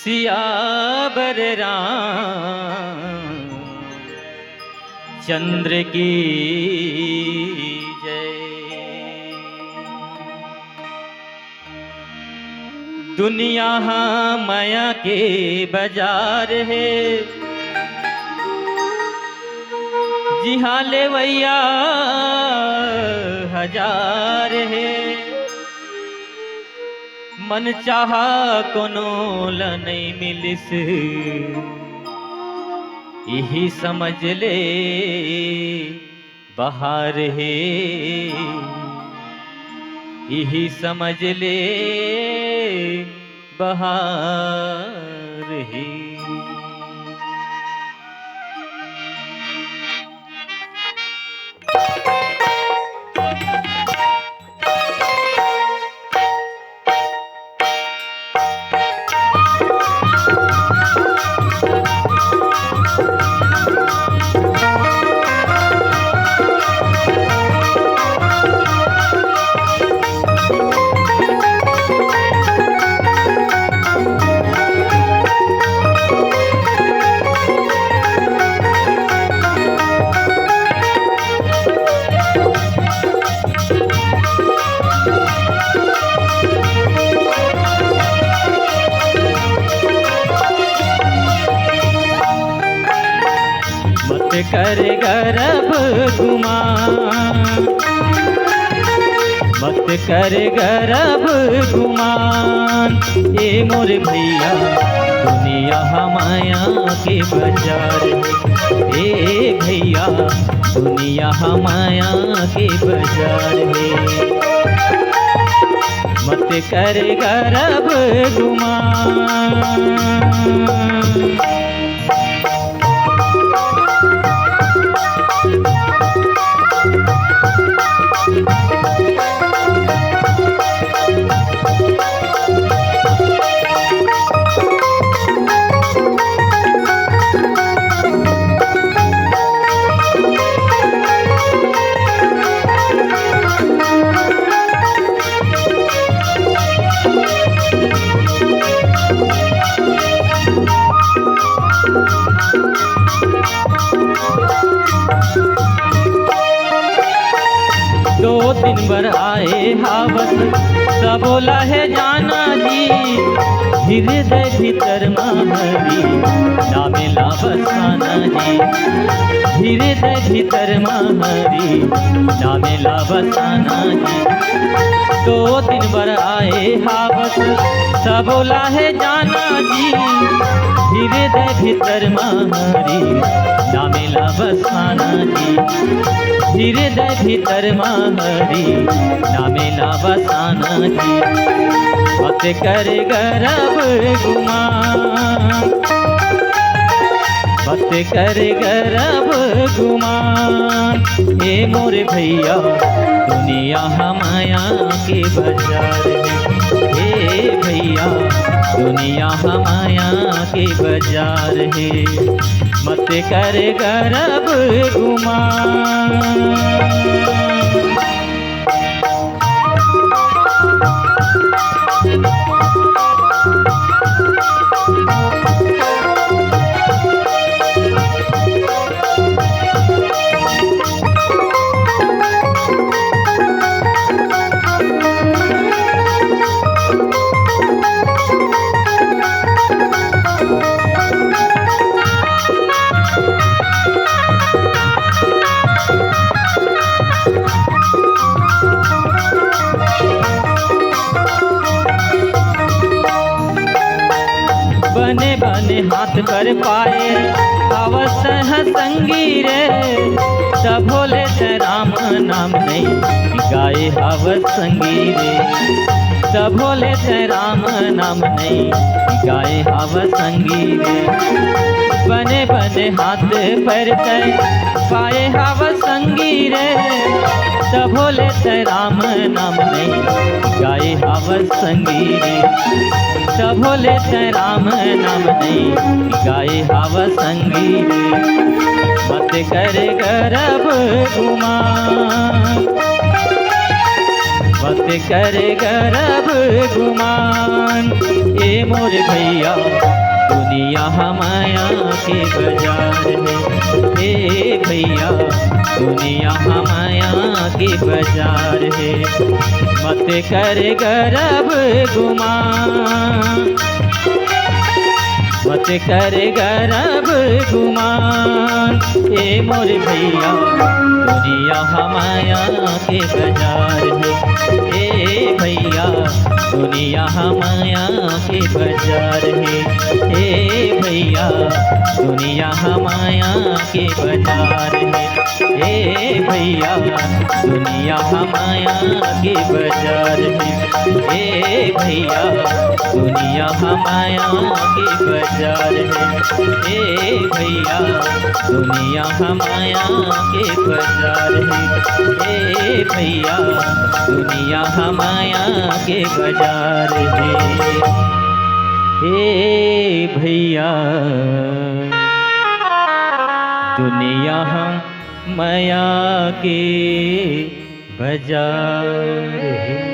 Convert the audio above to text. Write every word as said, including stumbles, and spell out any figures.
सियावर रामचंद्र की जय। दुनिया हा मया के बजार हे, जिहाँ लेवइया हजार हे। मन चाहा कोनो ल नइ मिलिस, इही समझ ले बहार हे, इही समझ ले बहार हे। मत कर गरब गुमान, मत कर गरब गुमान, ए मोर भैया, दुनिया हा मया के बजार हे। ए भैया, दुनिया हा मया के बजार हे। मत कर गरब गुमान। दो दिन बर आए हावस, सबो ला हे जाना जी, हृदय भीतर मा हरि नामे ला बसाना जी, हृदय भीतर मा हरि नामे ला बसाना जी। दो दिन बर आए हावस, सबो ला हे जाना जी, हृदय भीतर मा हरि नामे ला बसाना जी, हृदय भीतर मा हरि नामे ला बसाना जी। मत कर गरब गुमान, मत कर गरब गुमान, ए मोर भैया, दुनिया हा मया के बजार हे। ए भैया, दुनिया हा मया के बजार हे। मत कर गरब गुमान। बने बने हाथ कर पाए, अवसर ह संगी रे, तभो ले ते राम नाम नहीं गाए हव संगी रे, तभो ले ते राम नाम नहीं गाए हव संगी रे। बने बने हाथ पर तै पाए हव संगी रे, तभो ले ते राम नाम नहीं गाए हव संगी रे, तभो ले ते राम नाम नहीं गाए हव संगी रे। मत कर गरब गुमान, मत कर गरब गुमान, ए मोर भैया, दुनिया ह माया के बजार हे। ए भैया, दुनिया ह माया के बजार हे। मत कर गरब गुमान, मत कर गरब गुमान, ए मोर भैया, दुनिया ह माया के बजार हे। ए भैया, दुनिया ह माया के बजार हे। ए भैया, दुनिया ह माया के बजार हे। ए भैया, दुनिया ह माया के बजार हे। ए भैया, दुनिया ह माया के बजार हे। ए भैया, दुनिया ह माया के बजार हे। ए भैया, दुनिया ह माया के बजार हे। ए भैया, दुनिया ह माया के बजार हे।